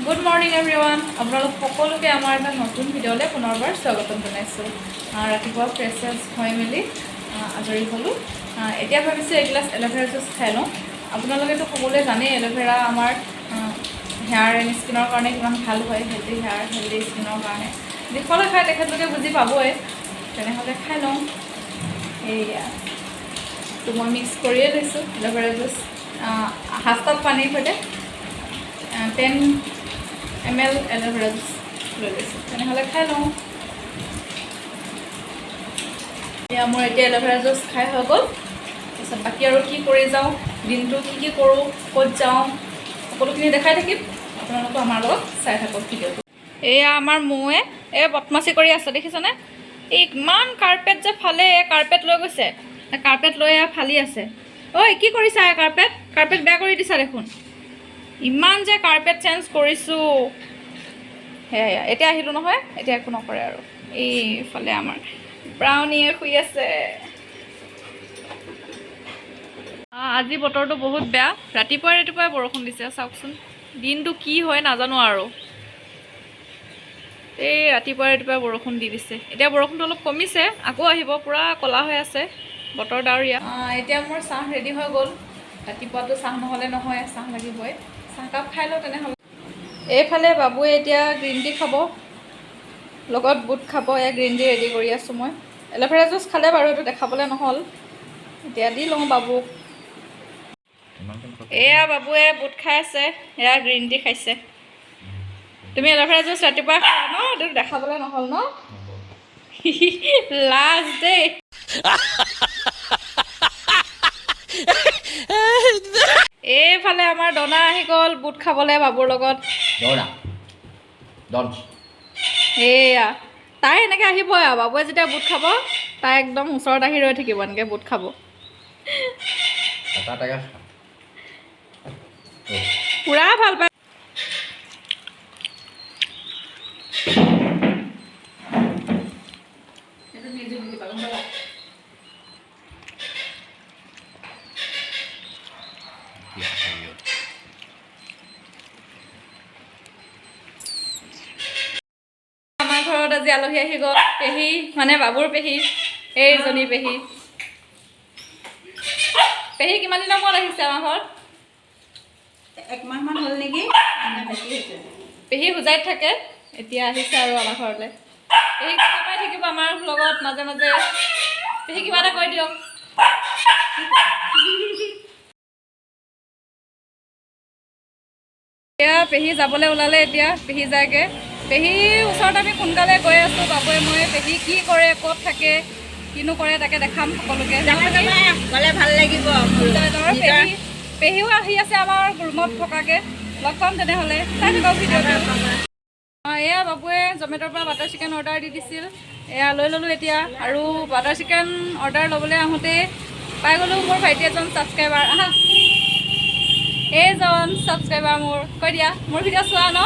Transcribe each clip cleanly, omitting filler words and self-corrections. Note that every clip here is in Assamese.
গুড মৰ্ণিং এভৰিৱান, আপোনালোক সকলোকে আমাৰ এটা নতুন ভিডিঅ'লৈ পুনৰবাৰ স্বাগতম জনাইছোঁ। ৰাতিপুৱা ফ্ৰেছ চেছ হৈ মেলি আজৰি হ'লোঁ। এতিয়া ভাবিছোঁ এগিলাচ এল'ভেৰা জুচ খাই লওঁ। আপোনালোকেতো সকলোৱে জানেই এল'ভেৰা আমাৰ হেয়াৰ এণ্ড স্কিনৰ কাৰণে কিমান ভাল হয়, হেল্ডি হেয়াৰ, হেল্ডি স্কিনৰ কাৰণে। যিসকলে খায় তেখেতলোকে বুজি পাবই। তেনেহ'লে খাই লওঁ। এইয়া তো মই মিক্স কৰিয়ে লৈছোঁ এল'ভেৰা জুচ, হাফ কাপ পানীৰ সৈতে 10 ml aloe vera juice লৈ লৈছোঁ। তেনেহ'লে খাই লওঁ। এয়া মোৰ এতিয়া এল'ভেৰা জুচ খাই হৈ গ'ল। তাৰপিছত বাকী আৰু কি কৰি যাওঁ, দিনটো কি কি কৰোঁ, ক'ত যাওঁ, সকলোখিনি দেখাই থাকিম। আপোনালোকো আমাৰ লগত চাই থাকক ভিডিঅ'টো। এয়া আমাৰ মৌৱে এই বদমাচি কৰি আছে, দেখিছেনে? এই ইমান কাৰ্পেট যে ফালে, এই কাৰ্পেট লৈ গৈছে, কাৰ্পেট লৈ এয়া ফালি আছে। ঐ, কি কৰিছা? কাৰ্পেট কাৰ্পেট বেয়া কৰি দিছা দেখোন। ইমান যে কাৰ্পেট চেঞ্জ কৰিছোঁ। সেয়া এতিয়া আহিলোঁ নহয়, এতিয়া একো নকৰে আৰু। এইফালে আমাৰ ব্ৰাউনীয়ে শুই আছে। আজি বতৰটো বহুত বেয়া। ৰাতিপুৱাই ৰাতিপুৱাই বৰষুণ দিছে। চাওকচোন, দিনটো কি হয় নাজানো আৰু। এই ৰাতিপুৱাই ৰাতিপুৱাই বৰষুণ দি দিছে। এতিয়া বৰষুণটো অলপ কমিছে, আকৌ আহিব। পূৰা ক'লা হৈ আছে বতৰ, ডাৱৰীয়া। এতিয়া মোৰ চাহ ৰেডি হৈ গ'ল। ৰাতিপুৱাটো চাহ নহ'লে নহয়, চাহ লাগিবই। চাহকাপ খাই লওঁ তেনেহ'লে। এইফালে বাবুৱে এতিয়া গ্ৰীণ টি খাব, লগত বুট খাব। এয়া গ্ৰীণ টি ৰেডি কৰি আছোঁ মই। এল'ভেৰা জুচ খালে বাৰু, এইটো দেখাবলৈ নহ'ল। এতিয়া দি লওঁ বাবুক। এয়া বাবুৱে বুট খাই আছে, এয়া গ্ৰীণ টি খাইছে। তুমি এল'ভেৰা জুচ ৰাতিপুৱা খালা ন? এইটো দেখাবলৈ নহ'ল ন? লাজ দেই। এইফালে আমাৰ দনা আহি গ'ল বুট খাবলৈ বাবুৰ লগত। দৌৰা ডন। এয়া তাই এনেকৈ আহিবই আৰু। বাবুৱে যেতিয়া বুট খাব, তাই একদম ওচৰত আহি ৰৈ থাকিব, এনেকৈ বুট খাব। এটা এটাকে খা। পূৰা ভাল পায়। আমাৰ ঘৰত আজি আলহী আহি গ'ল, পেহী, মানে বাবুৰ পেহী, এইজনী পেহী। পেহী কিমান দিনৰ মূৰত আহিছে আমাৰ ঘৰত? একমাহমান হ'ল নেকি, বেছি হৈছে। পেহী হোজাইত থাকে, এতিয়া আহিছে আৰু আমাৰ ঘৰলৈ। পেহীক দেখা পাই থাকিব আমাৰ লগত মাজে মাজে। পেহী, কিবা এটা কৈ দিয়ক। এতিয়া পেহী যাবলৈ ওলালে, এতিয়া পেহী যায়গৈ। পেহীৰ ওচৰত আমি সোনকালে গৈ আছোঁ, বাবুৱে মই। পেহী কি কৰে, ক'ত থাকে, কিনো কৰে, তাকে দেখাম সকলোকে। গ'লে ভাল লাগিব। সোনকালে যাম আৰু। পেহীও আহি আছে আমাৰ ৰুমত থকাকৈ। লগ পাম তেনেহ'লে, চাই থাকক ভিডিঅ'টো। অঁ, এয়া বাবুৱে জমেট'ৰ পৰা বাটাৰ চিকেন অৰ্ডাৰ দি দিছিল, এয়া লৈ ল'লোঁ এতিয়া। আৰু বাটাৰ চিকেন অৰ্ডাৰ ল'বলৈ আহোঁতে পাই গ'লোঁ মোৰ ভাইটি এজন ছাবস্ক্ৰাইবাৰ। আহা, এইজন ছাবস্ক্ৰাইবাৰ মোৰ। কৈ দিয়া, মোৰ ভিডিঅ' চোৱা ন?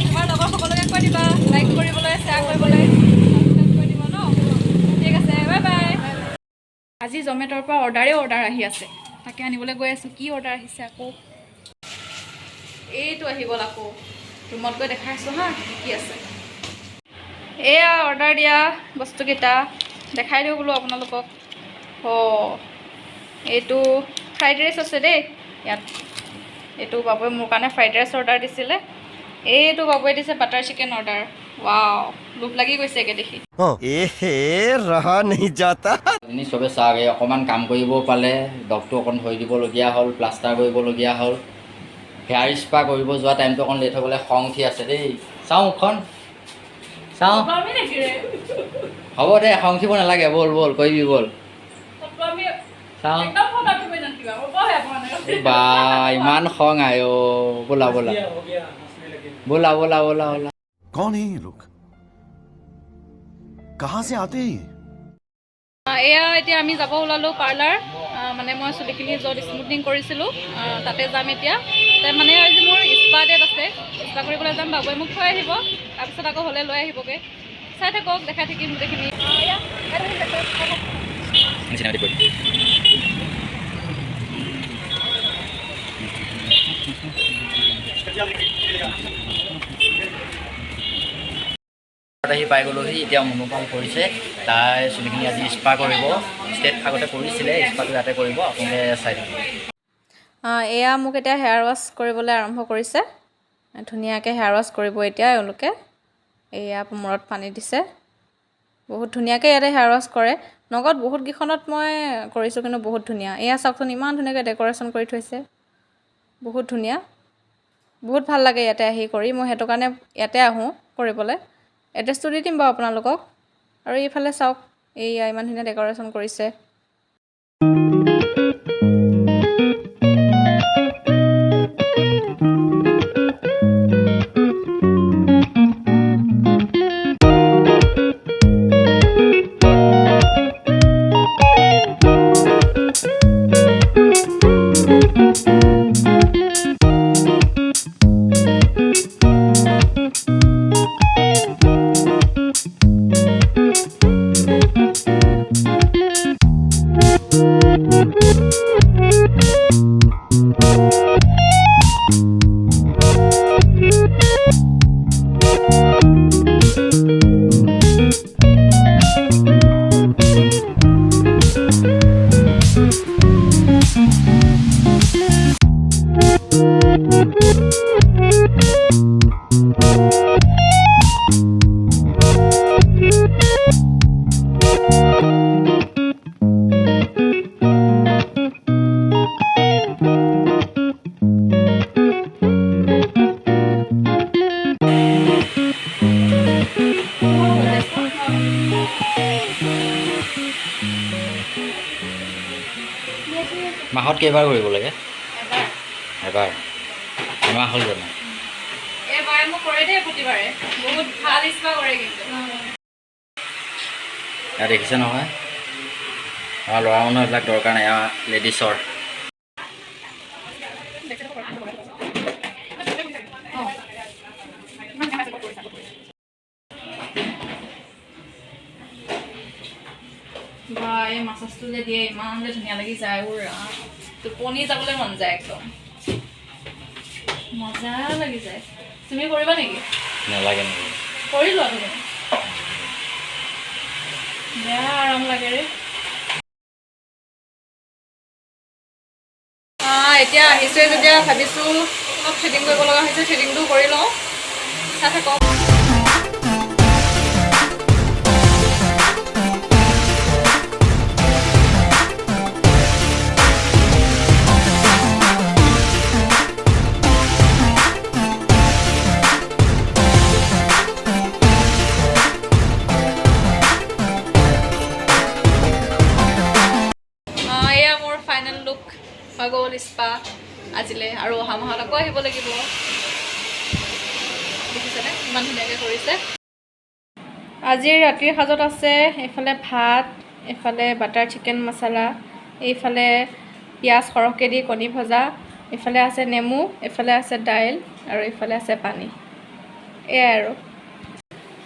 তোমাৰ লগৰ সকলোকে কৈ দিবা লাইক কৰিবলৈ, শ্বেয়াৰ কৰিবলৈ, ছাবস্ক্ৰাইব কৰি দিব ন? ঠিক আছে, বাই বাই। আজি জমেট'ৰ পৰা অৰ্ডাৰেই অৰ্ডাৰ আহি আছে, তাকে আনিবলৈ গৈ আছোঁ। কি অৰ্ডাৰ আহিছে আকৌ? এইটো আহি গ'ল আকৌ। ৰুমত গৈ দেখাই আছোঁ হা, কি কি আছে। এয়া অৰ্ডাৰ দিয়া বস্তুকেইটা দেখাই দিওঁ বোলো আপোনালোকক। অঁ, এইটো ফ্ৰাইড ৰাইচ আছে দেই ইয়াত। এইটো বাবুৱে মোৰ কাৰণে ফ্ৰাইড ৰাইচ অৰ্ডাৰ দিছিলে। এইটো বাবুৱে দিছে বাটাৰ চিকেন অৰ্ডাৰ। ৱাও, লোভ লাগি গৈছে একে দেখি। एहे, रहा नहीं जाता। এনে চবে চাওক, এই অকণমান কাম কৰিবও পালে ডগটো অকণ ধৰি দিবলগীয়া হ'ল, প্লাষ্টাৰ কৰিবলগীয়া হ'ল। হেয়াৰ স্পা কৰিব যোৱা টাইমটো অকণ লেট হৈ গ'লে খং উঠি আছে দেই। চাওঁ মুখখন চাওঁ। হ'ব দে, খং উঠিব নালাগে। ব'ল ব'ল, কৰিবি ব'ল। চাওঁ বা, ইমান খং আয় অ'। ব'লা ব'লা ব'লা ব'লা ব'লা ব'লা। कौन है ये लोग, कहां से आते हैं ये? এয়া এতিয়া আমি যাব ওলালোঁ পাৰ্লাৰ, মানে মই চুলিখিনি য'ত স্মুথনিং কৰিছিলোঁ, তাতে যাম এতিয়া। তাতে মানে আজি মোৰ স্পা ডেট আছে, স্পা কৰিবলৈ যাম। বাবুৱে মোক থৈ আহিব, তাৰপিছত আকৌ হ'লে লৈ আহিবগৈ। চাই থাকক, দেখাই থাকিম গোটেইখিনি। এয়া, চাই থাকক। চিনেমেটিক কৰি। ঘৰত আহি পাই গ'লোহি। এতিয়া মনোপাম কৰিছে, তাই চুলিখিনি আজি স্পা কৰিব। ষ্টেট আগতে কৰিছিলে, স্পাটো ইয়াতে কৰিব। আপোনালোকে চাই থাকিব। এয়া মোক এতিয়া হেয়াৰ ৱাছ কৰিবলৈ আৰম্ভ কৰিছে। ধুনীয়াকৈ হেয়াৰ ৱাছ কৰিব এতিয়া এওঁলোকে। এয়া মূৰত পানী দিছে। বহুত ধুনীয়াকৈ ইয়াতে হেয়াৰ ৱাছ কৰে। নগদ বহুতকেইখনত মই কৰিছোঁ, কিন্তু বহুত ধুনীয়া। এয়া চাওকচোন, ইমান ধুনীয়াকৈ ডেক'ৰেশ্যন কৰি থৈছে। বহুত ধুনীয়া, বহুত ভাল লাগে ইয়াতে আহি কৰি। মই সেইটো কাৰণে ইয়াতে আহোঁ কৰিবলৈ। এড্ৰেছটো দি দিম বাৰু আপোনালোকক। আৰু এইফালে চাওক, এইয়া ইমান ধুনীয়া ডেক'ৰেশ্যন কৰিছে। মাহত কেইবাৰ কৰিব লাগে? এবাৰ। এমাহ হ'ল জানো? এইবাৰে মোক কৰে দেই, প্ৰতিবাৰে বহুত ভাল স্পা কৰে কিন্তু। ইয়াত দেখিছে নহয়, আমাৰ ল'ৰা মানুহ এইবিলাক দৰকাৰ নাই, এয়া লেডিছৰ। বা, এই মাছাজটো যে দিয়ে, ইমান যে ধুনীয়া লাগি যায়। অ' ৰাম, টোপনি যাবলৈ মন যায়, একদম মজা লাগি যায়। তুমি কৰিবা নেকি? নালাগে নেকি? কৰি লোৱা তুমি। বেয়া আৰাম লাগে ৰে। এতিয়া আহিছোৱে যেতিয়া, ভাবিছোঁ অলপ থ্ৰেডিং কৰিব লগা হৈছে, থ্ৰেডিংটো কৰি লওঁ। চাই থাকক। এয়া মোৰ ফাইনেল লুক হৈ গ'ল স্পা আজিলৈ। আৰু অহা মাহত আকৌ আহিব লাগিব। দেখিছেনে, ইমান ধুনীয়াকৈ কৰিছে। আজিৰ ৰাতিৰ সাজত আছে এইফালে ভাত, এইফালে বাটাৰ চিকেন মছলা, এইফালে পিঁয়াজ সৰহকৈ দি কণী ভজা, এইফালে আছে নেমু, এইফালে আছে দাইল আৰু এইফালে আছে পানী। এয়াই আৰু।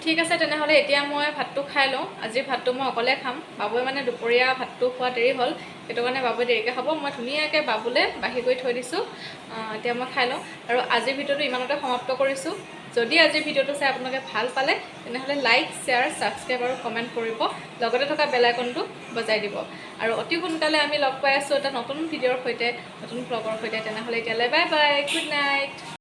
ঠিক আছে তেনেহ'লে, এতিয়া মই ভাতটো খাই লওঁ। আজিৰ ভাতটো মই অকলে খাম। বাবুৱে মানে দুপৰীয়া ভাতটো খোৱা দেৰি হ'ল, সেইটো কাৰণে বাবুৱে দেৰিকৈ খাব। মই ধুনীয়াকৈ বাবুলৈ বাঢ়ি কৰি থৈ দিছোঁ। এতিয়া মই খাই লওঁ আৰু আজিৰ ভিডিঅ'টো ইমানতে সমাপ্ত কৰিছোঁ। যদি আজিৰ ভিডিঅ'টো চাই আপোনালোকে ভাল পালে, তেনেহ'লে লাইক, শ্বেয়াৰ, ছাবস্ক্ৰাইব আৰু কমেণ্ট কৰিব। লগতে থকা বেল আইকনটো বজাই দিব। আৰু অতি সোনকালে আমি লগ পাই আছোঁ এটা নতুন ভিডিঅ'ৰ সৈতে, নতুন ব্লগৰ সৈতে। তেনেহ'লে এতিয়ালৈ বাই বাই, গুড নাইট।